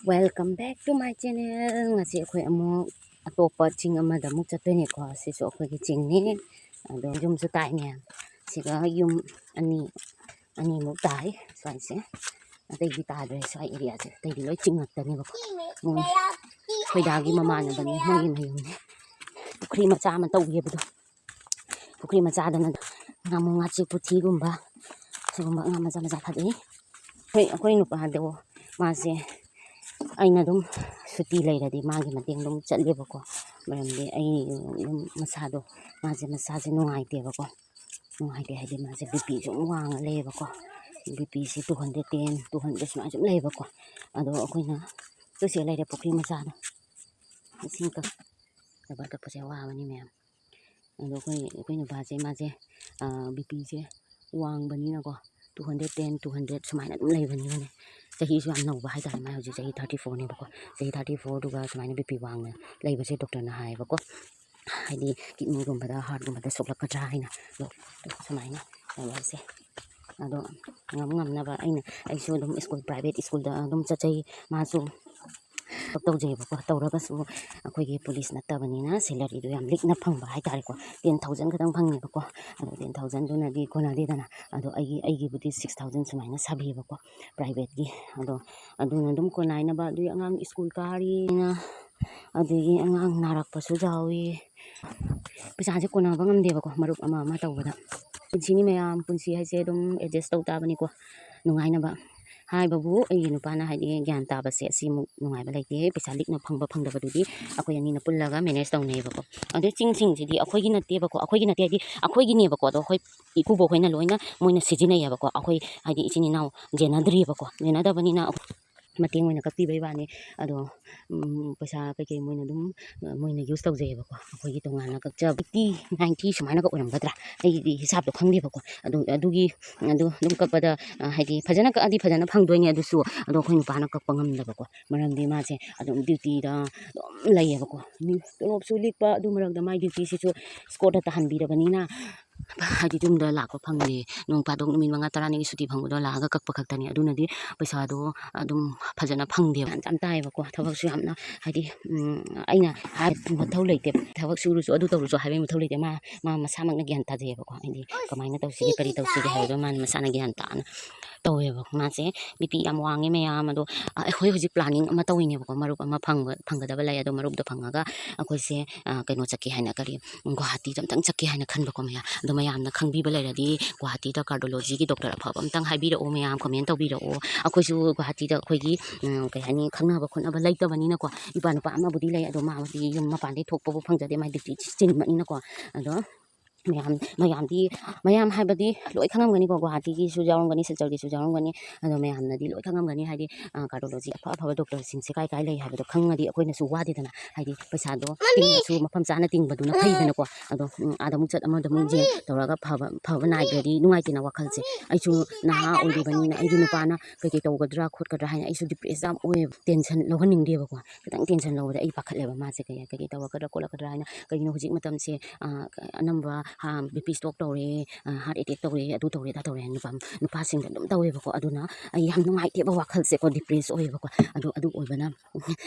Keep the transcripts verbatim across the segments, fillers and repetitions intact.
Welcome back to my channel. ꯉꯁꯤ ꯑꯩꯈꯣꯏ ꯑꯃꯨꯛ ꯑꯇꯣꯞꯄ ꯆꯤꯡ ꯑꯃꯗ ꯑꯃꯨꯛ ꯆꯠꯇꯣꯏꯅꯦꯀꯣ꯫ ꯁꯤꯁꯨ ꯑꯩꯈꯣꯏꯒꯤ ꯆꯤꯡꯅꯤ꯫ ꯑꯗꯣ ꯌꯨꯝꯁꯨ ꯇꯥꯏꯅꯦ꯫ ꯁꯤꯒ ꯌꯨꯝ ꯑꯅꯤ, ꯑꯅꯤꯃꯨꯛ ꯇꯥꯏ ꯁ꯭ꯋꯥꯏꯁꯦ꯫ ꯑꯇꯩꯗꯤ ꯇꯥꯗ꯭ꯔꯦ ꯁ꯭ꯋꯥꯏ ꯑꯦꯔꯤꯌꯥꯁꯦ꯫ ꯑꯇꯩꯗꯤ ꯂꯣꯏ ꯆꯤꯡ ꯉꯥꯛꯇꯅꯦꯕꯀꯣ꯫ ꯃꯣꯏ ꯑꯩꯈꯣꯏ ꯗꯥꯒꯤ ꯃꯃꯥꯟꯅꯕꯅꯤ, ꯃꯣꯏꯒꯤ ꯃꯌꯨꯝꯅꯤ꯫ ꯄꯨꯈ꯭ꯔꯤ ꯃꯆꯥ ꯑꯃ ꯇꯧꯒꯦꯕꯗꯣ꯫ ꯄꯨꯈ꯭ꯔꯤ ꯃꯆꯥꯗꯅ ꯉꯥꯃꯨ, ꯉꯥꯆꯤꯛ, ꯄꯨꯊꯤꯒꯨꯝꯕ, ꯁꯤꯒꯨꯝꯕ ꯉꯥ ꯃꯆꯥ ꯃꯆꯥ ꯊꯥꯗꯣꯛꯏ꯫ ꯑꯩꯈꯣꯏ, ꯑꯩꯈꯣꯏ ꯅꯨꯄꯥꯗꯣ ꯃꯥꯁꯦ ꯑꯩꯅ ꯑꯗꯨꯝ ꯁꯨꯇꯤ ꯂꯩꯔꯗꯤ ꯃꯥꯒꯤ ꯃꯇꯦꯡ ꯑꯗꯨꯝ ꯆꯠꯂꯦꯕꯀꯣ꯫ ꯃꯔꯝꯗꯤ ꯑꯩ ꯑꯗꯨꯝ ꯃꯁꯥꯗꯣ, ꯃꯥꯁꯦ ꯃꯁꯥꯁꯦ ꯅꯨꯡꯉꯥꯏꯇꯦꯕꯀꯣ꯫ ꯅꯨꯡꯉꯥꯏꯇꯦ ꯍꯥꯏꯗꯤ ꯃꯥꯁꯦ ꯕꯤ ꯄꯤꯁꯨ ꯑꯗꯨꯝ ꯋꯥꯡꯉ ꯂꯩꯌꯦꯕꯀꯣ꯫ ꯕꯤ ꯄꯤꯁꯦ two hundred ten, two hundred ꯁꯨꯃꯥꯏꯅ ꯁꯨꯝ ꯂꯩꯌꯦꯕꯀꯣ꯫ ꯑꯗꯣ ꯑꯩꯈꯣꯏꯅ ꯇꯨꯁꯦ ꯂꯩꯔꯦ ꯄꯨꯈ꯭ꯔꯤ ꯃꯆꯥꯗꯣ꯫ ꯏꯁꯤꯡ ꯀꯛ-, rubber ꯀꯛꯄꯁꯦ ꯋꯥꯕꯅꯤ ꯃꯌꯥꯝ꯫ ꯑꯗꯣ ꯑꯩꯈꯣꯏ, ꯑꯩꯈꯣꯏ ꯅꯨꯄꯥꯁꯦ ꯃꯥꯁꯦ, ꯑꯥ, B ꯄꯤꯁꯦ ꯋꯥꯡꯕꯅꯤꯅꯀꯣ, two hundred ten, two hundred ꯁꯨꯃꯥꯏꯅ ꯑꯗꯨꯝ ꯂꯩꯕꯅꯤꯅꯅꯦ, ꯆꯍꯤꯁꯨ ꯌꯥꯝ ꯅꯧꯕ ꯍꯥꯏꯇꯥꯔꯦ꯫ ꯃꯥ ꯍꯧꯖꯤꯛ ꯆꯍꯤ thirty fourꯅꯦꯕꯀꯣ꯫ ꯆꯍꯤ thirty fourꯗꯨꯒ ꯁꯨꯃꯥꯏꯅ ꯕꯤ ꯄꯤ ꯋꯥꯡꯅ ꯂꯩꯕꯁꯦ ꯗꯣꯛꯇꯔꯅ ꯍꯥꯏꯌꯦꯕꯀꯣ, ꯍꯥꯏꯗꯤ ꯀꯤꯠꯅꯤꯒꯨꯝꯕꯗ, ꯍꯥꯔꯠꯀꯨꯝꯕꯗ ꯁꯣꯛꯂꯛꯀꯗ꯭ꯔꯥ ꯍꯥꯏꯅ꯫ ꯑꯗꯣ ꯁꯨꯃꯥꯏꯅ ꯇꯧꯔꯁꯦ꯫ ꯑꯗꯣ ꯉꯝ ꯉꯝꯅꯕ ꯑꯩꯅ, ꯑꯩꯁꯨ ꯑꯗꯨꯝ ꯁ꯭ꯀꯨꯜ, ꯄ꯭ꯔꯥꯏꯚꯦꯠ ꯁ꯭ꯀꯨꯜꯗ ꯑꯗꯨꯝ ꯆꯠꯆꯩ꯫ ꯃꯥꯁꯨ ꯊꯕꯛ ꯇꯧꯖꯩꯑꯕꯀꯣ꯫ ꯇꯧꯔꯒꯁꯨ ꯑꯩꯈꯣꯏꯒꯤ ꯄꯨꯂꯤꯁ ꯅꯠꯇꯕꯅꯤꯅ ꯁꯦꯂꯔꯤꯗꯣ ꯌꯥꯝ ꯂꯤꯛꯅ ꯐꯪꯕ ꯍꯥꯏꯇꯥꯔꯦꯀꯣ꯫ Ten thousand ꯈꯛꯇꯪ ꯐꯪꯉꯦꯕꯀꯣ꯫ ꯑꯗꯣ ten thousandꯗꯨꯅꯗꯤ ꯀꯣꯟꯅꯗꯦꯗꯅ꯫ ꯑꯗꯣ ꯑꯩꯒꯤ, ꯑꯩꯒꯤꯕꯨꯗꯤ six thousand ꯁꯨꯃꯥꯏꯅ ꯁꯥꯕꯤꯌꯦꯕꯀꯣ, ꯄ꯭ꯔꯥꯏꯚꯦꯠꯀꯤ꯫ ꯑꯗꯣ ꯑꯗꯨꯅ ꯑꯗꯨꯝ ꯀꯣꯟꯅꯥꯏꯅꯕ, ꯑꯗꯨꯒꯤ ꯑꯉꯥꯡ ꯁ꯭ꯀꯨꯜ ꯀꯥꯔꯤꯅ, ꯑꯗꯒꯤ ꯑꯉꯥꯡ ꯅꯥꯔꯛꯄꯁꯨ ꯌꯥꯎꯏ꯫ ꯄꯩꯁꯥꯁꯦ ꯀꯣꯟꯅꯕ ꯉꯝꯗꯦꯕꯀꯣ, ꯃꯔꯨꯞ ꯑꯃ ꯑꯃ ꯇꯧꯕꯗ꯫ ꯄꯨꯟꯁꯤꯅꯤ ꯃꯌꯥꯝ, ꯄꯨꯟꯁꯤ ꯍꯥꯏꯁꯦ ꯑꯗꯨꯝ adjust ꯇꯧ ꯇꯥꯕꯅꯤꯀꯣ, ꯅꯨꯡꯉꯥꯏꯅꯕ꯫ ꯍꯥꯏꯕꯕꯨ ꯑꯩꯒꯤ ꯅꯨꯄꯥꯅ ꯍꯥꯏꯗꯤ ꯒ꯭ꯌꯥꯟ ꯇꯥꯕꯁꯦ ꯑꯁꯤꯃꯨꯛ ꯅꯨꯡꯉꯥꯏꯕ ꯂꯩꯇꯦ꯫ ꯄꯩꯁꯥ ꯂꯤꯛꯅ ꯐꯪꯕ ꯐꯪꯗꯕꯗꯨꯗꯤ ꯑꯩꯈꯣꯏ ꯑꯅꯤꯅ ꯄꯨꯜꯂꯒ manage ꯇꯧꯅꯩꯌꯦꯕꯀꯣ꯫ ꯑꯗꯩ ꯆꯤꯡꯁꯤꯡꯁꯤꯗꯤ ꯑꯩꯈꯣꯏꯒꯤ ꯅꯠꯇꯦꯕꯀꯣ, ꯑꯩꯈꯣꯏꯒꯤ ꯅꯠꯇꯦ ꯍꯥꯏꯗꯤ ꯑꯩꯈꯣꯏꯒꯤꯅꯦꯕꯀꯣ, ꯑꯗꯣ ꯑꯩꯈꯣꯏ ꯏꯀꯨꯕꯣꯛ ꯍꯣꯏꯅ ꯂꯣꯏꯅ ꯃꯣꯏꯅ ꯁꯤꯖꯤꯟꯅꯩꯌꯦꯕꯀꯣ꯫ ꯑꯩꯈꯣꯏ ꯍꯥꯏꯗꯤ ꯏꯆꯤꯟ ꯏꯅꯥꯎ ꯌꯦꯟꯅꯗ꯭ꯔꯤꯕꯀꯣ, ꯌꯦꯟꯅꯗꯕꯅꯤꯅ ꯃꯇꯦꯡ ꯑꯣꯏꯅ ꯀꯛꯄꯤꯕꯩ ꯋꯥꯅꯤ꯫ ꯑꯗꯣ, ꯎꯝ, ꯄꯩꯁꯥ ꯀꯩꯀꯩ ꯃꯣꯏꯅ ꯑꯗꯨꯝ, ꯃꯣꯏꯅ use ꯇꯧꯖꯩꯌꯦꯕꯀꯣ꯫ ꯑꯩꯈꯣꯏꯒꯤ ꯇꯣꯉꯥꯟꯅ ꯀꯛꯆꯕ eighty, ninety ꯁꯨꯃꯥꯏꯅꯒ ꯑꯣꯏꯔꯝꯒꯗ꯭ꯔꯥ? ꯑꯩꯒꯤꯗꯤ ꯍꯤꯁꯥꯞꯇꯣ ꯈꯪꯗꯦꯕꯀꯣ꯫ ꯑꯗꯨ, ꯑꯗꯨꯒꯤ, ꯑꯗꯨ ꯑꯗꯨꯝ ꯀꯛꯄꯗ, ꯑ, ꯍꯥꯏꯗꯤ ꯐꯖꯅ ꯀꯛꯑꯗꯤ ꯐꯖꯅ ꯐꯪꯗꯣꯏꯅꯦ꯫ ꯑꯗꯨꯁꯨ, ꯑꯗꯣ ꯑꯩꯈꯣꯏ ꯅꯨꯄꯥꯅ ꯀꯛꯄ ꯉꯝꯗꯕꯀꯣ꯫ ꯃꯔꯝꯗꯤ ꯃꯥꯁꯦ ꯑꯗꯨꯝ dutyꯗ ꯑꯗꯨꯝ ꯂꯩꯌꯦꯕꯀꯣ꯫ ꯃꯤ ꯇꯣꯂꯣꯞꯁꯨ ꯂꯤꯛꯄ, ꯑꯗꯨ ꯃꯔꯛꯇ ꯃꯥꯏ dutyꯁꯤꯁꯨ ꯁ꯭ꯀꯣꯠꯇ ꯇꯥꯍꯟꯕꯤꯔꯕꯅꯤꯅ, ꯍꯥꯏꯗꯤ ꯌꯨꯝꯗ ꯂꯥꯛꯄ ꯐꯪꯗꯦ꯫ ꯅꯣꯡ ꯐꯥꯗꯣꯛ ꯅꯨꯃꯤꯠ ꯃꯉꯥ ꯇꯔꯥꯅꯤꯒꯤ ꯁꯨꯇꯤ ꯐꯪꯕꯗꯣ ꯂꯥꯛꯑꯒ ꯀꯛꯄ ꯈꯛꯇꯅꯤ꯫ ꯑꯗꯨꯅꯗꯤ ꯄꯩꯁꯥꯗꯣ ꯑꯗꯨꯝ ꯐꯖꯅ ꯐꯪꯗꯦꯕ꯫ ꯌꯥꯝ ꯇꯥꯏꯌꯦꯕꯀꯣ꯫ ꯊꯕꯛꯁꯨ ꯌꯥꯝꯅ ꯍꯥꯏꯗꯤ, ꯎꯝ, ꯑꯩꯅ ꯍꯥꯏ-, ꯃꯊꯧ ꯂꯩꯇꯦ꯫ ꯊꯕꯛ ꯁꯨꯔꯨꯆꯣ, ꯑꯗꯨ ꯇꯧꯔꯨꯆꯣ ꯍꯥꯏꯕꯒꯤ ꯃꯊꯧ ꯂꯩꯇꯦ꯫ ꯃꯥ, ꯃꯥ ꯃꯁꯥꯃꯛꯅ ꯒ꯭ꯌꯥꯟ ꯇꯥꯖꯩꯌꯦꯕꯀꯣ꯫ ꯍꯥꯏꯗꯤ ꯀꯃꯥꯏꯅ ꯇꯧꯁꯤꯒꯦ, ꯀꯔꯤ ꯇꯧꯁꯤꯒꯦ ꯍꯥꯏꯕꯗꯣ ꯃꯥꯅ ꯃꯁꯥꯅ ꯒ꯭ꯌꯥꯟ ꯇꯥꯅ ꯇꯧꯋꯦꯕ꯫ ꯃꯥꯁꯦ ꯕꯤ ꯄꯤ ꯌꯥꯝ ꯋꯥꯡꯉꯦ ꯃꯌꯥꯝ꯫ ꯑꯗꯣ, ꯑ, ꯑꯩꯈꯣꯏ ꯍꯧꯖꯤꯛ planning ꯑꯃ ꯇꯧꯔꯤꯅꯦꯕꯀꯣ꯫ ꯃꯔꯨꯞ ꯑꯃ ꯐꯪꯕ, ꯐꯪꯒꯗꯕ ꯂꯩ꯫ ꯑꯗꯣ ꯃꯔꯨꯞꯇꯣ ꯐꯪꯉꯒ ꯑꯩꯈꯣꯏꯁꯦ, ꯑ, ꯀꯩꯅꯣ ꯆꯠꯀꯦ ꯍꯥꯏꯅ, ꯀꯔꯤ, ꯒꯨꯋꯥꯍꯥꯇꯤꯗ ꯑꯝꯇꯪ ꯆꯠꯀꯦ ꯍꯥꯏꯅ ꯈꯟꯕꯀꯣ ꯃꯌꯥꯝ꯫ ꯑꯗꯣ ꯃꯌꯥꯝꯅ ꯈꯪꯕꯤꯕ ꯂꯩꯔꯗꯤ ꯒꯨꯋꯥꯍꯥꯇꯤꯗ cardiologyꯒꯤ doctor ꯑꯐꯕ ꯑꯝꯇꯪ ꯍꯥꯏꯕꯤꯔꯛꯑꯣ ꯃꯌꯥꯝ, comment ꯇꯧꯕꯤꯔꯛꯑꯣ꯫ ꯑꯩꯈꯣꯏꯁꯨ ꯒꯨꯋꯥꯍꯥꯇꯤꯗ ꯑꯩꯈꯣꯏꯒꯤ, ꯎꯝ, ꯀꯩ ꯍꯥꯏꯅꯤ, ꯈꯪꯅꯕ ꯈꯣꯠꯅꯕ ꯂꯩꯇꯕꯅꯤꯅꯀꯣ꯫ ꯏꯄꯥ ꯅꯨꯄꯥ ꯑꯃꯕꯨꯗꯤ ꯂꯩ, ꯑꯗꯣ ꯃꯥꯕꯨꯗꯤ ꯌꯨꯝ ꯃꯄꯥꯟꯗꯒꯤ ꯊꯣꯛꯄꯕꯨ ꯐꯪꯖꯗꯦ, ꯃꯥꯏ duty ꯆꯤꯟꯕꯅꯤꯅꯀꯣ꯫ ꯑꯗꯣ ꯃꯌꯥꯝ, ꯃꯌꯥꯝꯗꯤ, ꯃꯌꯥꯝ ꯍꯥꯏꯕꯗꯤ ꯂꯣꯏ ꯈꯪꯉꯝꯒꯅꯤꯀꯣ, ꯒꯨꯋꯥꯍꯥꯇꯤꯒꯤꯁꯨ ꯌꯥꯎꯔꯝꯒꯅꯤ, ꯁꯤꯜꯆꯔꯒꯤꯁꯨ ꯌꯥꯎꯔꯝꯒꯅꯤ꯫ ꯑꯗꯣ ꯃꯌꯥꯝꯅꯗꯤ ꯂꯣꯏ ꯈꯪꯉꯝꯒꯅꯤ, ꯍꯥꯏꯗꯤ, ꯑ, cardiology ꯑꯐ ꯑꯐꯕ doctorꯁꯤꯡꯁꯦ ꯀꯥꯏ ꯀꯥꯏ ꯂꯩ ꯍꯥꯏꯕꯗꯣ ꯈꯪꯉꯗꯤ ꯑꯩꯈꯣꯏꯅꯁꯨ ꯋꯥꯗꯦꯗꯅ꯫ ꯍꯥꯏꯗꯤ ꯄꯩꯁꯥꯗꯣ ꯇꯤꯡꯉꯁꯨ ꯃꯐꯝ ꯆꯥꯅ ꯇꯤꯡꯕꯗꯨꯅ ꯐꯩꯗꯅꯀꯣ꯫ ꯑꯗꯣ, ꯎꯝ, ꯑꯥꯗ ꯑꯃꯨꯛ ꯆꯠ, ꯑꯃꯗ ꯑꯃꯨꯛ ꯌꯦꯡ ꯇꯧꯔꯒ ꯐꯕ, ꯐꯕ ꯅꯥꯏꯗ꯭ꯔꯗꯤ ꯅꯨꯡꯉꯥꯏꯇꯦꯅ ꯋꯥꯈꯜꯁꯦ꯫ ꯑꯩꯁꯨ ꯅꯍꯥ ꯑꯣꯏꯔꯤꯕꯅꯤꯅ ꯑꯩꯒꯤ ꯅꯨꯄꯥꯅ ꯀꯩꯀꯩ ꯇꯧꯒꯗ꯭ꯔꯥ ꯈꯣꯠꯀꯗ꯭ꯔꯥ ꯍꯥꯏꯅ ꯑꯩꯁꯨ depress ꯌꯥꯝ ꯑꯣꯏꯌꯦꯕ꯫ Tension ꯂꯧꯍꯟꯅꯤꯡꯗꯦꯕꯀꯣ꯫ ꯈꯤꯇꯪ tension ꯂꯧꯕꯗ ꯑꯩ ꯄꯥꯈꯠꯂꯦꯕ꯫ ꯃꯥꯁꯦ ꯀꯩ, ꯀꯩꯀꯩ ꯇꯧꯔꯛꯀꯗ꯭ꯔꯥ ꯈꯣꯠꯂꯛꯀꯗ꯭ꯔꯥ ꯍꯥꯏꯅ꯫ ꯀꯩꯒꯤꯅꯣ ꯍꯧꯖꯤꯛ ꯃꯇꯝꯁꯦ, ꯑ, ꯑꯅꯝꯕ, ꯑ, BP stroke ꯇꯧꯔꯦ, ꯑ, heart attack ꯇꯧꯔꯦ, ꯑꯗꯨ ꯇꯧꯔꯦ, ꯑꯗꯥ ꯇꯧꯔꯦ ꯍꯥꯏꯅ ꯅꯨꯄꯥ, ꯅꯨꯄꯥꯁꯤꯡꯗ ꯑꯗꯨꯝ ꯇꯧꯋꯦꯕꯀꯣ꯫ ꯑꯗꯨꯅ ꯑꯩ ꯌꯥꯝ ꯅꯨꯡꯉꯥꯏꯇꯦꯕ, ꯋꯥꯈꯜꯁꯦꯀꯣ, depress ꯑꯣꯏꯌꯦꯕꯀꯣ꯫ ꯑꯗꯨ, ꯑꯗꯨ ꯑꯣꯏꯕꯅ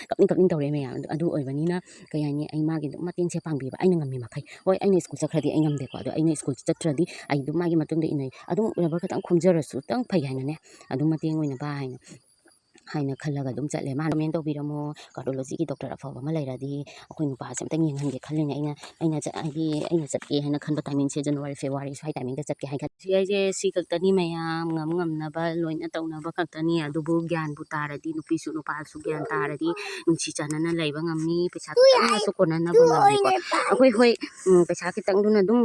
ꯀꯞꯅꯤꯡ ꯀꯞꯅꯤꯡ ꯇꯧꯔꯦ ꯃꯌꯥꯝ꯫ ꯑꯗꯨ, ꯑꯗꯨ ꯑꯣꯏꯕꯅꯤꯅ ꯀꯩ ꯍꯥꯏꯅꯤ, ꯑꯩ ꯃꯥꯒꯤ ꯑꯗꯨꯝ ꯃꯇꯦꯡꯁꯦ ꯄꯥꯡꯕꯤꯕ ꯑꯩꯅ ꯉꯝꯃꯤ ꯃꯈꯩ꯫ ꯍꯣꯏ, ꯑꯩꯅ school ꯆꯠꯈ꯭ꯔꯗꯤ ꯑꯩ ꯉꯝꯗꯦꯀꯣ, ꯑꯗꯣ ꯑꯩꯅ school ꯆꯠꯇ꯭ꯔꯗꯤ ꯑꯩ ꯑꯗꯨꯝ ꯃꯥꯒꯤ ꯃꯇꯨꯡꯗ ꯏꯟꯅꯩ꯫ ꯑꯗꯨꯝ rubber ꯈꯛꯇꯪ ꯈꯣꯝꯖꯔꯁꯨ ꯈꯤꯇꯪ ꯐꯩ ꯍꯥꯏꯅꯅꯦ, ꯑꯗꯨꯝ ꯃꯇꯦꯡ ꯑꯣꯏꯅꯕ ꯍꯥꯏꯅ, ꯍꯥꯏꯅ ꯈꯜꯂꯒ ꯑꯗꯨꯝ ꯆꯠꯂꯦ꯫ ꯃꯥꯅ comment ꯇꯧꯕꯤꯔꯝꯃꯣ, cardiologyꯒꯤ doctor ꯑꯐꯕ ꯑꯃ ꯂꯩꯔꯗꯤ ꯑꯩꯈꯣꯏ ꯅꯨꯄꯥꯁꯦ ꯑꯝꯇꯪ ꯌꯦꯡꯍꯟꯒꯦ ꯈꯜꯂꯤꯅꯦ꯫ ꯑꯩꯅ, ꯑꯩꯅ ꯆꯠ-, ꯍꯥꯏꯗꯤ ꯑꯩꯅ ꯆꯠꯀꯦ ꯍꯥꯏꯅ ꯈꯟꯕ timingꯁꯦ January, February ꯁ꯭ꯋꯥꯏ timingꯗ ꯆꯠꯀꯦ ꯍꯥꯏꯅ ꯈꯜꯂꯤ꯫ ꯁꯤ ꯍꯥꯏꯁꯦ ꯁꯤ ꯈꯛꯇꯅꯤ ꯃꯌꯥꯝ, ꯉꯝ ꯉꯝꯅꯕ ꯂꯣꯏꯅ ꯇꯧꯅꯕ ꯈꯛꯇꯅꯤ꯫ ꯑꯗꯨꯕꯨ ꯒ꯭ꯌꯥꯟꯕꯨ ꯇꯥꯔꯗꯤ, ꯅꯨꯄꯤꯁꯨ ꯅꯨꯄꯥꯁꯨ ꯒ꯭ꯌꯥꯟ ꯇꯥꯔꯗꯤ ꯅꯨꯡꯁꯤ ꯆꯥꯟꯅꯅ ꯂꯩꯕ ꯉꯝꯅꯤ꯫ ꯄꯩꯁꯥ ꯈꯤꯇꯪꯅꯁꯨ ꯀꯣꯟꯅꯅꯕ ꯉꯝꯅꯤꯀꯣ꯫ ꯑꯩꯈꯣꯏ, ꯍꯣꯏ, ꯎꯝ, ꯄꯩꯁꯥ ꯈꯤꯇꯪꯗꯨꯅ ꯑꯗꯨꯝ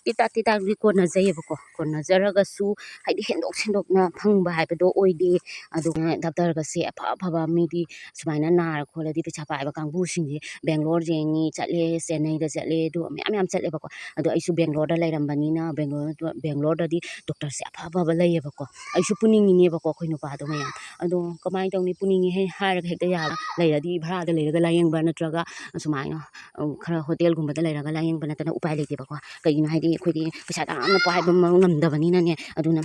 ꯇꯤꯇꯥꯛ ꯇꯤꯇꯥꯛꯇꯤ ꯀꯣꯟꯅꯖꯩꯌꯦꯕꯀꯣ꯫ ꯀꯣꯟꯅꯖꯔꯒꯁꯨ ꯍꯥꯏꯗꯤ ꯍꯦꯟꯗꯣꯛ ꯁꯦꯟꯗꯣꯛꯅ ꯐꯪꯕ ꯍꯥꯏꯕꯗꯣ ꯑꯣꯏꯗꯦ꯫ ꯑꯗꯨꯒ doctor ꯕꯁꯁꯦ ꯑꯐ ꯑꯐꯕ ꯃꯤꯗꯤ ꯁꯨꯃꯥꯏꯅ ꯅꯥꯔ ꯈꯣꯠꯂꯗꯤ ꯄꯩꯁꯥ ꯄꯥꯏꯕ ꯀꯥꯡꯕꯨꯁꯤꯡꯁꯦ ꯕꯦꯡꯒ꯭ꯂꯣꯔ ꯌꯦꯡꯉꯤ, ꯆꯠꯂꯦ, ꯆꯦꯟꯅꯩꯗ ꯆꯠꯂꯦ, ꯑꯗꯨ ꯃꯌꯥꯝ ꯌꯥꯝ ꯆꯠꯂꯦꯕꯀꯣ꯫ ꯑꯗꯣ ꯑꯩꯁꯨ ꯕꯦꯡꯒ꯭ꯂꯣꯔꯗ ꯂꯩꯔꯝꯕꯅꯤꯅ, ꯕꯦꯡꯒ꯭ꯂꯣꯔ, ꯕꯦꯡꯒ꯭ꯂꯣꯔꯗꯗꯤ ꯗꯣꯛꯇꯔꯁꯦ ꯑꯐ ꯑꯐꯕ ꯂꯩꯌꯦꯕꯀꯣ꯫ ꯑꯩꯁꯨ ꯄꯨꯅꯤꯡꯉꯤꯅꯦꯕꯀꯣ ꯑꯩꯈꯣꯏ ꯅꯨꯄꯥꯗꯣ ꯃꯌꯥꯝ꯫ ꯑꯗꯣ ꯀꯃꯥꯏꯅ ꯇꯧꯅꯤ, ꯄꯨꯅꯤꯡꯉꯤ ꯍꯦ ꯍꯥꯏꯔꯒ ꯍꯦꯛꯇ ꯌꯥꯕ? ꯂꯩꯔꯗꯤ ꯚꯔꯥꯗ ꯂꯩꯔꯒ ꯂꯥꯌꯦꯡꯕ ꯅꯠꯇ꯭ꯔꯒ ꯑꯁꯨꯃꯥꯏꯅ, ꯑ, ꯈꯔ ꯍꯣꯇꯦꯜꯒꯨꯝꯕꯗ ꯂꯩꯔꯒ ꯂꯥꯌꯦꯡꯕ ꯅꯠꯇꯅ ꯎꯄꯥꯏ ꯂꯩꯇꯦꯕꯀꯣ꯫ ꯀꯩꯒꯤꯅꯣ ꯍꯥꯏꯗꯤ ꯑꯩꯈꯣꯏꯗꯤ ꯄꯩꯁꯥ ꯌꯥꯝꯅ ꯄꯥꯏꯕ ꯉꯝꯗꯕꯅꯤꯅꯅꯦ꯫ ꯑꯗꯨꯅ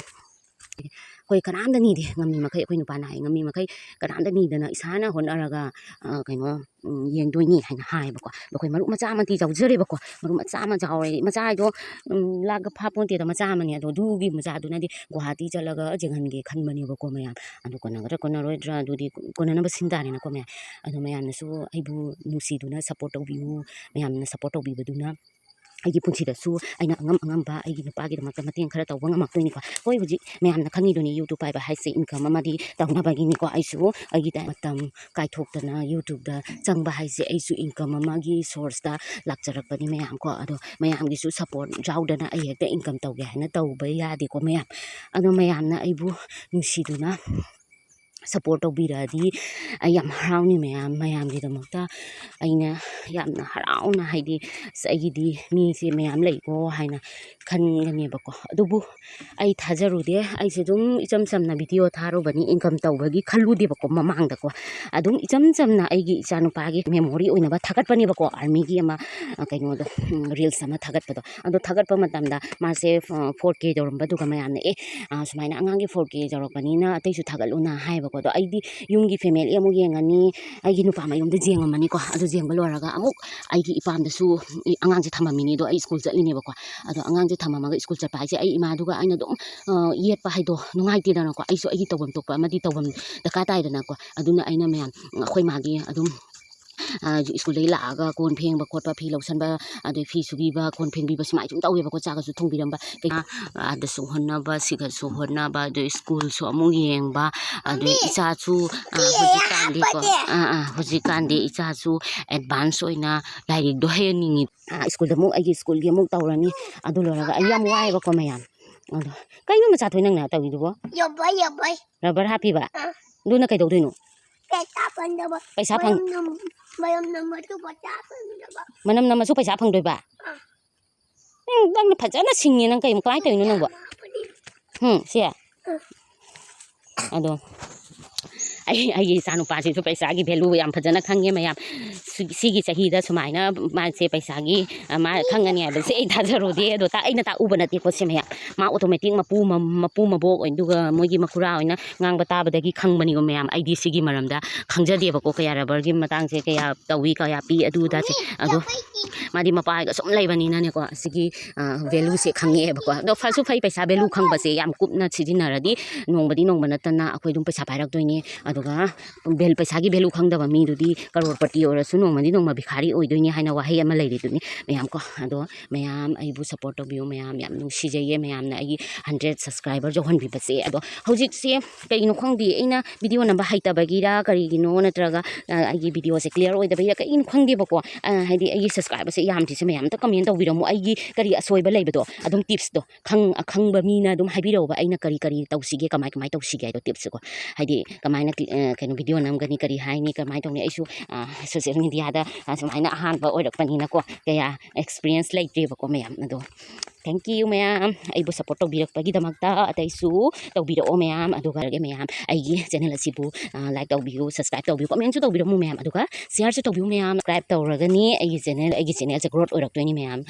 ꯑꯩꯈꯣꯏ ꯀꯅꯥꯝꯇ ꯅꯤꯗꯦ꯫ ꯉꯝꯃꯤ ꯃꯈꯩ ꯑꯩꯈꯣꯏ ꯅꯨꯄꯥꯅ ꯍꯥꯏ, ꯉꯝꯃꯤ ꯃꯈꯩ ꯀꯅꯥꯝꯇ ꯅꯤꯗꯅ ꯏꯁꯥꯅ ꯍꯣꯠꯅꯔꯒ, ꯑ, ꯀꯩꯅꯣ, ꯎꯝ, ꯌꯦꯡꯗꯣꯏꯅꯤ ꯍꯥꯏꯅ ꯍꯥꯏꯌꯦꯕꯀꯣ꯫ ꯑꯗꯣ ꯑꯩꯈꯣꯏ ꯃꯔꯨꯞ ꯃꯆꯥ ꯑꯃꯗꯤ ꯌꯥꯎꯖꯔꯦꯕꯀꯣ꯫ ꯃꯔꯨꯞ ꯃꯆꯥ ꯑꯃ ꯌꯥꯎꯔꯦ꯫ ꯃꯆꯥ ꯍꯥꯏꯗꯣ, ꯎꯝ, ꯂꯥꯛꯀ ꯐꯥꯄꯣꯟꯇꯦꯗ, ꯃꯆꯥ ꯑꯃꯅꯤ꯫ ꯑꯗꯣ ꯑꯗꯨꯒꯤ ꯃꯆꯥꯗꯨꯅꯗꯤ ꯒꯨꯋꯥꯍꯥꯇꯤ ꯆꯠꯂꯒ ꯌꯦꯡꯍꯟꯒꯦ ꯈꯟꯕꯅꯦꯕꯀꯣ ꯃꯌꯥꯝ꯫ ꯑꯗꯣ ꯀꯣꯟꯅꯒꯗ꯭ꯔꯥ ꯀꯣꯟꯅꯔꯣꯏꯗ꯭ꯔꯥ ꯑꯗꯨꯗꯤ ꯀꯣꯟꯅꯅꯕ ꯁꯤꯟ ꯇꯥꯔꯦꯅꯀꯣ ꯃꯌꯥꯝ꯫ ꯑꯗꯣ ꯃꯌꯥꯝꯅꯁꯨ ꯑꯩꯕꯨ ꯅꯨꯡꯁꯤꯗꯨꯅ support ꯇꯧꯕꯤꯌꯨ꯫ ꯃꯌꯥꯝꯅ support ꯇꯧꯕꯤꯕꯗꯨꯅ ꯑꯩꯒꯤ ꯄꯨꯟꯁꯤꯗꯁꯨ ꯑꯩꯅ ꯑꯉꯝ ꯑꯉꯝꯕ ꯑꯩꯒꯤ ꯅꯨꯄꯥꯒꯤꯗꯃꯛꯇ ꯃꯇꯦꯡ ꯈꯔ ꯇꯧꯕ ꯉꯝꯃꯛꯇꯣꯏꯅꯤꯀꯣ꯫ ꯍꯣꯏ, ꯍꯧꯖꯤꯛ ꯃꯌꯥꯝꯅ ꯈꯪꯉꯤꯗꯨꯅꯤ, YouTube ꯄꯥꯏꯕ ꯍꯥꯏꯁꯦ income ꯑꯃꯗꯤ ꯇꯧꯅꯕꯒꯤꯅꯤꯀꯣ꯫ ꯑꯩꯁꯨ ꯑꯩꯒꯤ ꯇꯥꯏ-, ꯃꯇꯝ ꯀꯥꯏꯊꯣꯛꯇꯅ YouTubeꯇ ꯆꯪꯕ ꯍꯥꯏꯁꯦ ꯑꯩꯁꯨ income ꯑꯃꯒꯤ sourceꯇ ꯂꯥꯛꯆꯔꯛꯄꯅꯤ ꯃꯌꯥꯝꯀꯣ꯫ ꯑꯗꯣ ꯃꯌꯥꯝꯒꯤꯁꯨ support ꯌꯥꯎꯗꯅ ꯑꯩ ꯍꯦꯛꯇ income ꯇꯧꯒꯦ ꯍꯥꯏꯅ ꯇꯧꯕ ꯌꯥꯗꯦꯀꯣ ꯃꯌꯥꯝ꯫ ꯑꯗꯣ ꯃꯌꯥꯝꯅ ꯑꯩꯕꯨ ꯅꯨꯡꯁꯤꯗꯨꯅ support ꯇꯧꯕꯤꯔꯛꯑꯗꯤ ꯑꯩ ꯌꯥꯝ ꯍꯔꯥꯎꯅꯤ ꯃꯌꯥꯝ꯫ ꯃꯌꯥꯝꯒꯤꯗꯃꯛꯇ ꯑꯩꯅ ꯌꯥꯝꯅ ꯍꯔꯥꯎꯅ, ꯍꯥꯏꯗꯤ, "ꯑꯁ, ꯑꯩꯒꯤꯗꯤ ꯃꯤꯁꯦ ꯃꯌꯥꯝ ꯂꯩꯀꯣ" ꯍꯥꯏꯅ ꯈꯟꯒꯅꯦꯕꯀꯣ꯫ ꯑꯗꯨꯕꯨ ꯑꯩ ꯊꯥꯖꯔꯨꯗꯦ꯫ ꯑꯩꯁꯦ ꯑꯗꯨꯝ ꯏꯆꯝ ꯆꯝꯅ video ꯊꯥꯔꯨꯕꯅꯤ, income ꯇꯧꯕꯒꯤ ꯈꯜꯂꯨꯗꯦꯕꯀꯣ ꯃꯃꯥꯡꯗꯀꯣ꯫ ꯑꯗꯨꯝ ꯏꯆꯝ ꯆꯝꯅ ꯑꯩꯒꯤ ꯏꯆꯥꯅꯨꯄꯥꯒꯤ memory ꯑꯣꯏꯅꯕ ꯊꯥꯒꯠꯄꯅꯦꯕꯀꯣ, armyꯒꯤ ꯑꯃ, ꯑ, ꯀꯩꯅꯣꯗꯣ, ꯎꯝ, reels ꯑꯃ ꯊꯥꯒꯠꯄꯗꯣ꯫ ꯑꯗꯣ ꯊꯥꯒꯠꯄ ꯃꯇꯝꯗ ꯃꯥꯁꯦ, ꯑ, four K ꯌꯧꯔꯝꯕꯗꯨꯒ ꯃꯌꯥꯝꯅ, "ꯑꯦ, ꯑ, ꯁꯨꯃꯥꯏꯅ ꯑꯉꯥꯡꯒꯤ four K ꯌꯧꯔꯛꯄꯅꯤꯅ ꯑꯇꯩꯁꯨ ꯊꯥꯒꯠꯂꯨꯅ" ꯍꯥꯏꯌꯦꯕꯀꯣ꯫ ꯑꯗꯣ ꯑꯩꯗꯤ ꯌꯨꯝꯒꯤ family ꯑꯃꯨꯛ ꯌꯦꯡꯉꯅꯤ, ꯑꯩꯒꯤ ꯅꯨꯄꯥ ꯃꯌꯨꯝꯗ ꯌꯦꯡꯉꯝꯃꯅꯤꯀꯣ꯫ ꯑꯗꯨ ꯌꯦꯡꯕ ꯂꯣꯏꯔꯒ ꯑꯃꯨꯛ ꯑꯩꯒꯤ ꯏꯄꯥꯝꯗꯁꯨ ꯑꯉꯥꯡꯁꯦ ꯊꯝꯃꯝꯃꯤꯅꯤ꯫ ꯑꯗꯣ ꯑꯩ school ꯆꯠꯂꯤꯅꯦꯕꯀꯣ꯫ ꯑꯗꯣ ꯑꯉꯥꯡꯁꯦ ꯊꯝꯃꯝꯃꯒ school ꯆꯠꯄ ꯍꯥꯏꯁꯦ ꯑꯩ ꯏꯃꯥꯗꯨꯒ ꯑꯩꯅ ꯑꯗꯨꯝ, ꯑ, ꯌꯦꯠꯄ ꯍꯥꯏꯗꯣ ꯅꯨꯡꯉꯥꯏꯇꯦꯗꯅꯀꯣ꯫ ꯑꯩꯁꯨ ꯑꯩꯒꯤ ꯇꯧꯐꯝ ꯊꯣꯛꯄ ꯑꯃꯗꯤ ꯇꯧꯐꯝ ꯗꯔꯀꯥꯔ ꯇꯥꯏꯗꯅꯀꯣ꯫ ꯑꯗꯨꯅ ꯑꯩꯅ ꯃꯌꯥꯝ, ꯑꯩꯈꯣꯏ ꯃꯥꯒꯤ ꯑꯗꯨꯝ, ꯑ, schoolꯗꯒꯤ ꯂꯥꯛꯑꯒ ꯀꯣꯟ ꯐꯦꯡꯕ ꯈꯣꯠꯄ, ꯐꯤ ꯂꯧꯁꯟꯕ, ꯑꯗꯩ ꯐꯤ ꯁꯨꯕꯤꯕ, ꯀꯣꯟ ꯐꯦꯡꯕꯤꯕ, ꯁꯨꯃꯥꯏꯅ ꯁꯨꯝ ꯇꯧꯋꯦꯕꯀꯣ꯫ ꯆꯥꯒꯁꯨ ꯊꯣꯡꯕꯤꯔꯝꯕ, ꯀꯩ-, ꯑꯥꯗꯁꯨ ꯍꯣꯠꯅꯕ, ꯁꯤꯒꯁꯨ ꯍꯣꯠꯅꯕ, ꯑꯗꯩ schoolꯁꯨ ꯑꯃꯨꯛ ꯌꯦꯡꯕ, ꯑꯗꯩ ꯏꯆꯥꯁꯨ, ꯑ, ꯍꯧꯖꯤꯛꯀꯥꯟꯗꯤꯀꯣ, ꯑꯥ, ꯑꯥ, ꯍꯧꯖꯤꯛꯀꯥꯟꯗꯤ ꯏꯆꯥꯁꯨ advance ꯑꯣꯏꯅ ꯂꯥꯏꯔꯤꯛꯇꯣ ꯍꯩꯍꯟꯅꯤꯡꯉꯤ꯫ ꯑꯥ, schoolꯗ ꯑꯃꯨꯛ, ꯑꯩꯒꯤ schoolꯒꯤ ꯑꯃꯨꯛ ꯇꯧꯔꯅꯤ꯫ ꯑꯗꯨ ꯂꯣꯏꯔꯒ ꯑꯩ ꯌꯥꯝ ꯋꯥꯏꯑꯦꯕꯀꯣ ꯃꯌꯥꯝ꯫ ꯑꯗꯣ ꯀꯩꯅꯣ ꯃꯆꯥ ꯊꯣꯏ ꯅꯪꯅ ꯇꯧꯔꯤꯗꯨꯕꯣ? ꯌꯥꯕꯣꯏ, ꯌꯥꯕꯣꯏ꯫ Rubber ꯍꯥꯞꯄꯤꯕ? ꯑꯥ꯫ ꯑꯗꯨꯅ ꯀꯩꯗꯧꯗꯣꯏꯅꯣ? ꯄꯩꯁꯥ ꯐꯪ- ꯃꯌꯥꯝ ꯅꯝ-, ꯃꯌꯥꯝ ꯅꯝꯃꯁꯨ ꯄꯩꯁꯥ ꯐꯪꯗꯕ꯫ ꯃꯅꯝ ꯅꯝꯃꯁꯨ ꯄꯩꯁꯥ ꯐꯪꯗꯣꯏꯕ? ꯑꯥ꯫ ꯎꯝ, ꯅꯪꯅ ꯐꯖꯅ ꯁꯤꯡꯉꯦ꯫ ꯅꯪ ꯀꯩ, ꯀꯃꯥꯏꯅ ꯇꯧꯔꯤꯅꯣ ꯅꯪꯕꯣ? ꯎꯝ, ꯁꯦ꯫ ꯑꯗꯣ ꯑꯩ, ꯑꯩꯒꯤ ꯏꯆꯥꯅꯨꯄꯥꯁꯤꯁꯨ ꯄꯩꯁꯥꯒꯤ value ꯌꯥꯝ ꯐꯖꯅ ꯈꯪꯉꯦ ꯃꯌꯥꯝ꯫ ꯁꯤ-, ꯁꯤꯒꯤ ꯆꯍꯤꯗ ꯁꯨꯃꯥꯏꯅ ꯃꯥꯁꯦ ꯄꯩꯁꯥꯒꯤ, ꯑ, ꯃꯥ ꯈꯪꯉꯅꯤ ꯍꯥꯏꯕꯁꯦ ꯑꯩ ꯊꯥꯖꯔꯨꯗꯦ꯫ ꯑꯗꯣ ꯇꯥ-, ꯑꯩꯅ ꯇꯥꯛꯎꯕ ꯅꯠꯇꯦꯀꯣ ꯁꯦ ꯃꯌꯥꯝ꯫ ꯃꯥ automatic ꯃꯄꯨ ꯃ-, ꯃꯄꯨ ꯃꯕꯣꯛ ꯑꯣꯏ-, ꯑꯗꯨꯒ ꯃꯣꯏꯒꯤ ꯃꯈꯨꯔꯥ ꯍꯣꯏꯅ ꯉꯥꯡꯕ ꯇꯥꯕꯗꯒꯤ ꯈꯪꯕꯅꯤꯀꯣ ꯃꯌꯥꯝ꯫ ꯑꯩꯗꯤ ꯁꯤꯒꯤ ꯃꯔꯝꯗ ꯈꯪꯖꯗꯦꯕꯀꯣ, ꯀꯌꯥ rubberꯒꯤ ꯃꯇꯥꯡꯁꯦ ꯀꯌꯥ ꯇꯧꯏ, ꯀꯌꯥ ꯄꯤ, ꯑꯗꯨ ꯑꯗꯥꯁꯦ꯫ ꯑꯗꯣ ꯃꯥꯗꯤ ꯃꯄꯥ ꯍꯣꯏꯒ ꯁꯨꯝ ꯂꯩꯕꯅꯤꯅꯅꯦꯀꯣ, ꯁꯤꯒꯤ, ꯑ, valueꯁꯦ ꯈꯪꯉꯛꯑꯦꯕꯀꯣ꯫ ꯑꯗꯣ ꯐꯁꯨ ꯐꯩ, ꯄꯩꯁꯥ value ꯈꯪꯕꯁꯦ ꯌꯥꯝ ꯀꯨꯞꯅ ꯁꯤꯖꯤꯟꯅꯔꯗꯤ ꯅꯣꯡꯃꯗꯤ ꯅꯣꯡꯃ ꯅꯠꯇꯅ ꯑꯩꯈꯣꯏ ꯑꯗꯨꯝ ꯄꯩꯁꯥ ꯄꯥꯏꯔꯛꯇꯣꯏꯅꯤ꯫ ꯑꯗꯨꯒ ꯚꯦꯜ-, ꯄꯩꯁꯥꯒꯤ value ꯈꯪꯗꯕ ꯃꯤꯗꯨꯗꯤ ꯀꯔꯣꯔꯄꯇꯤ ꯑꯣꯏꯔꯁꯨ ꯅꯣꯡꯃꯗꯤ ꯅꯣꯡꯃ ꯚꯤꯈꯥꯔꯤ ꯑꯣꯏꯗꯣꯏꯅꯤ ꯍꯥꯏꯅ ꯋꯥꯍꯩ ꯑꯃ ꯂꯩꯔꯤꯗꯨꯅꯤ ꯃꯌꯥꯝ ꯀꯣ꯫ ꯑꯗꯣ ꯃꯌꯥꯝ ꯑꯩꯕꯨ support ꯇꯧꯕꯤꯌꯨ ꯃꯌꯥꯝ, ꯌꯥꯝ ꯅꯨꯡꯁꯤꯖꯩꯌꯦ ꯃꯌꯥꯝꯅ ꯑꯩꯒꯤ hundred subscriber ꯌꯧꯍꯟꯕꯤꯕꯁꯦ꯫ ꯑꯗꯣ ꯍꯧꯖꯤꯛꯁꯦ ꯀꯩꯒꯤꯅꯣ ꯈꯪꯗꯦ, ꯑꯩꯅ video ꯅꯝꯕ ꯍꯩꯇꯕꯒꯤꯔ ꯀꯔꯤꯒꯤꯅꯣ, ꯅꯠꯇ꯭ꯔꯒ, ꯑ, ꯑꯩꯒꯤ videoꯁꯦ clear ꯑꯣꯏꯗꯕꯒꯤꯔ ꯀꯩꯒꯤꯅꯣ ꯈꯪꯗꯦꯕꯀꯣ꯫ ꯑ, ꯍꯥꯏꯗꯤ ꯑꯩꯒꯤ subscriberꯁꯦ ꯌꯥꯝꯗ꯭ꯔꯤꯁꯦ ꯃꯌꯥꯝ ꯑꯝꯇ comment ꯇꯧꯕꯤꯔꯝꯃꯣ, ꯑꯩꯒꯤ ꯀꯔꯤ ꯑꯁꯣꯏꯕ ꯂꯩꯕꯗꯣ ꯑꯗꯨꯝ tipsꯇꯣ ꯈꯪ-, ꯑꯈꯪꯕ ꯃꯤꯅ ꯑꯗꯨꯝ ꯍꯥꯏꯕꯤꯔꯛꯎꯕ, ꯑꯩꯅ ꯀꯔꯤ ꯀꯔꯤ ꯇꯧꯁꯤꯒꯦ, ꯀꯃꯥꯏ ꯀꯃꯥꯏ ꯇꯧꯁꯤꯒꯦ ꯍꯥꯏꯗꯣ tipsꯀꯣ꯫ ꯍꯥꯏꯗꯤ ꯀꯃꯥꯏꯅ cli-, ꯑ, ꯀꯩꯅꯣ video ꯅꯝꯒꯅꯤ, ꯀꯔꯤ ꯍꯥꯏꯅꯤ, ꯀꯃꯥꯏꯅ ꯇꯧꯅꯤ, ꯑꯩꯁꯨ, ꯑ, social mediaꯗ, ꯑ, ꯁꯨꯃꯥꯏꯅ ꯑꯍꯥꯟꯕ ꯑꯣꯏꯔꯛꯄꯅꯤꯅꯀꯣ ꯀꯌꯥ experience ꯂꯩꯇ꯭ꯔꯦꯕꯀꯣ ꯃꯌꯥꯝ꯫ ꯑꯗꯣ thank you ꯃꯌꯥꯝ, ꯑꯩꯕꯨ support ꯇꯧꯕꯤꯔꯛꯄꯒꯤꯗꯃꯛꯇ꯫ ꯑꯇꯩꯁꯨ ꯇꯧꯕꯤꯔꯛꯑꯣ ꯃꯌꯥꯝ꯫ ꯑꯗꯨꯒ ꯃꯌꯥꯝ ꯑꯩꯒꯤ channel ꯑꯁꯤꯕꯨ, ꯑ, like ꯇꯧꯕꯤꯌꯨ, subscribe ꯇꯧꯕꯤꯌꯨ, commentꯁꯨ ꯇꯧꯕꯤꯔꯝꯃꯨ ꯃꯌꯥꯝ꯫ ꯑꯗꯨꯒ shareꯁꯨ ꯇꯧꯕꯤꯌꯨ ꯃꯌꯥꯝ꯫ Subscribe ꯇꯧꯔꯒꯅꯤ ꯑꯩꯒꯤ channel, ꯑꯩꯒꯤ channelꯁꯦ growth ꯑꯣꯏꯔꯛꯇꯣꯏꯅꯤ ꯃꯌꯥꯝ꯫